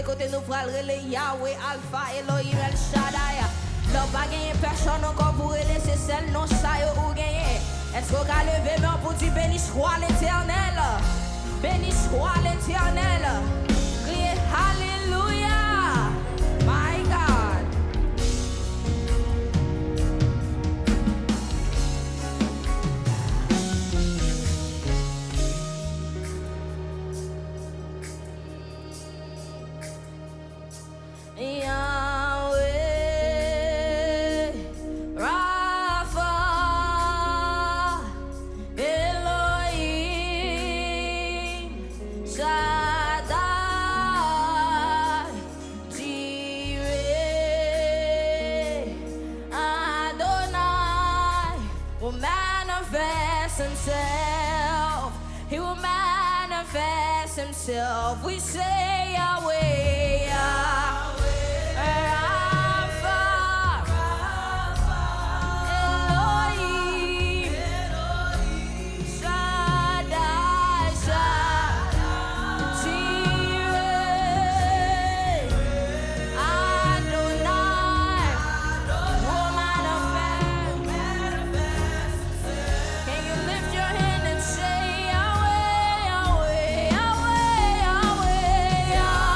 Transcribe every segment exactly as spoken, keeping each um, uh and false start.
Kote nou pral rele Yahweh, Alpha, Elohim, El Shaddai. Lè w pa genyen pèsonn ankò pou rele, se sèl non sa yo ou genyen. Èske w ka leve men w pou di, Béni soit l'Éternel? Béni soit l'Éternel. Kriye, Hallelujah. My God. Yahweh Rapha, Elohim Shaddai, Jireh Adonai will manifest himself. He will manifest himself. We say Yahweh, Yahweh, Rapha, Elohim, Shaddai, Shaddai, Jireh, Adonai, will manifest. Can you lift your hand and say, Yahweh, Yahweh, Yahweh, Yahweh, Yahweh?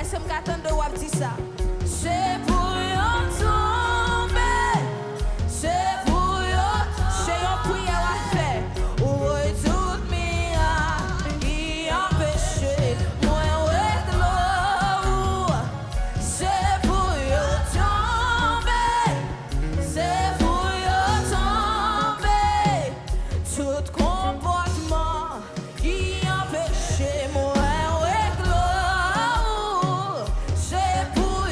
Se m ka tande w ap di sa. Se pou yo tonbe. Se pou yo. Se yon priyè w ap fè. Ou voye tout mirak ki anpeche mwen wè glwa ou. Se pou yo tonbe. Se pou yo tonbe. Tout konpòtman ki anpeche mwen wè glwa ou, se pou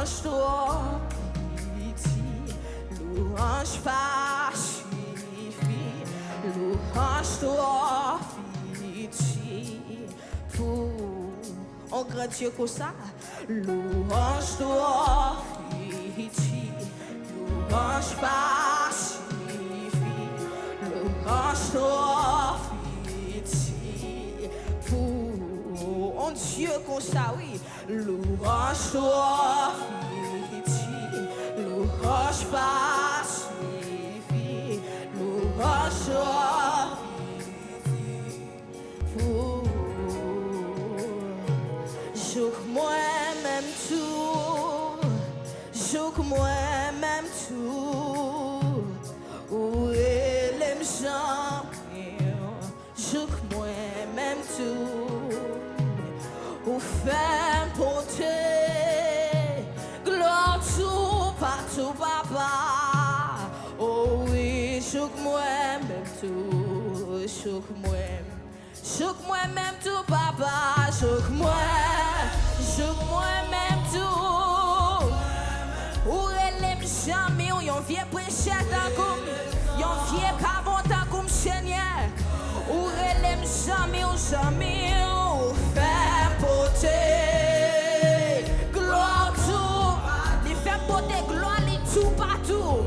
Louanj twò piti, louanj pa sifi, louanj twò piti pou yon gran Dye konsa. Louanj twò piti, louanj pa sifi, louanj twò piti pou yon Dye konsa, wi. Louanj twò piti, louanj pa sifi, louanj twò piti pou jouk mwen menm tou, jouk mwen menm tou, ou rele m zanmi w. Jouk mwen menm tou, ou fè m pote glwa toupatou, papa. O wi, jouk mwen menm tou, jouk mwen, jouk mwen menm tou, papa, jouk mwen, jouk mwen menm tou. Ou rele m zanmi w, yon vye prechè tankou m, yon vye pavon tankou m, Senyè. Ou rele m zanmi w, zanmi w, ou fè m pote glwa tou. Li fè m pote glwa li toupatou.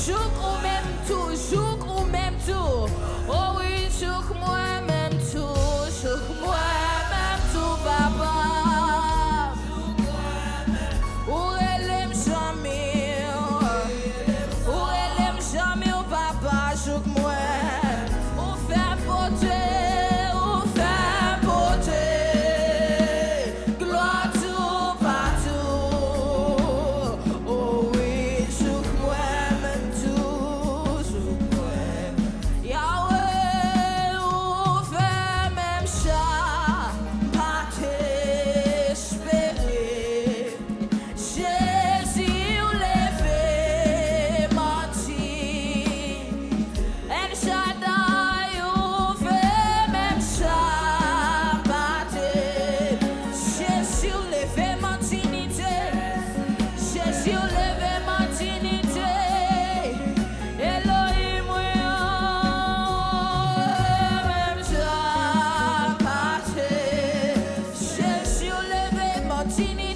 Jouk ou menm tou, jouk ou menm tou. O wi, jouk mwen menm tou, jouk mwen menm tou, papa. Ou rele m zanmi w, ou rele m zanmi w, papa, jouk mwen. Ou fè m pote, ou fè m pote glwa toupatou. O wi, jouk mwen menm tou, jouk mwen. Yahweh, ou fè menm sa m pa t espere. Jezi, ou leve m an dinyite. El Shaddai, ou fè menm sa m pa t. Jezi, ou leve m an dinyite. Jezi, ou leve m an dinyite. Elohim, ou menm sa m pa t. Jezi, ou leve m an dinyite.